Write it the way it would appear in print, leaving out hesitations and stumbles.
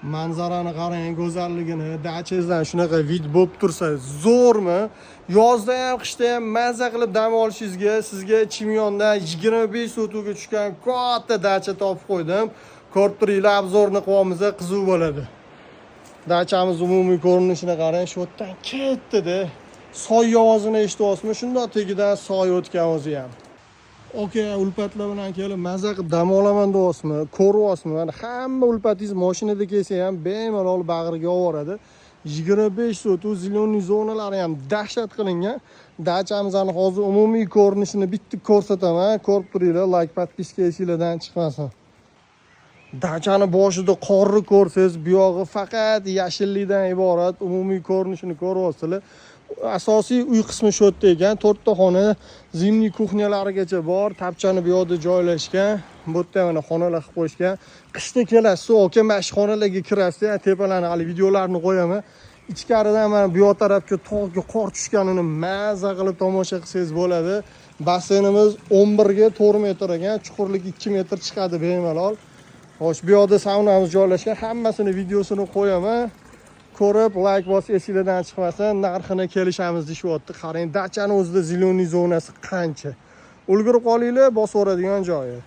Manzarani qarang, go'zalligini. Dachangizdan shunaqa вид bo'lib tursa, zo'rmi? Yozda ham, qishda ham maza qilib dam olishingizga sizga Chimyondan 25 sotixga tushgan katta dacha topib qo'ydim. Ko'rib turinglar, обзор ni qilyapmiz, qiziq bo'ladi. Dachamiz umumiy ko'rinishini qarang, shu yerdan ketdi-da. Soy ovozini eshityapsizmi? Shundoq tagidan soy o'tgan o'zi ham. Okey, ulpatlar bilan kelib maza qilib dam olaman deyapsizmi? Ko'ryapsizmi? Mana hamma ulpatingiz mashinada kelsa ham bemalol bag'riga olib. 25 sotix, зеленый zonalari ham dahshat qilingan. Dachamizni hozir umumiy ko'rinishini bitta ko'rsataman. Ko'rib turinglar, layk, подписка esinglardan chiqmasin. Dachani boshida qorni ko'rsangiz, bu yog'i faqat yashillikdan iborat. Umumiy ko'rinishini ko'ryapsizlar. Asosiy uy qismi shu yerda ekan. To'rtta xona, зимний кухня larigacha bor. Tapchani bu yoqda joylashgan. Bu yerda mana xonalar qilib qo'yishgan. Qishda kelasiz, aka, mana shu xonalarga kirasiz, tepalarni hali videolarni qo'yaman. Ichkaridan mana bu yoq tarafga tog'ga qor tushganini maza qilib tomosha qilsangiz bo'ladi. Basseynimiz 11 ga 4 metr ekan, chuqurligi 2 metr chiqadi bemalol. Xo'sh, bu yoqda saunamiz joylashgan. Hammasini videosini qo'yaman. Ko'rib, layk bosib esinglardan chiqmasin. Narxini kelishamiz deyishyapti. Qarang, dachani o'zida зеленый zonasi qancha. Ulgurib qolinglar, bosib yuboradigan joyi.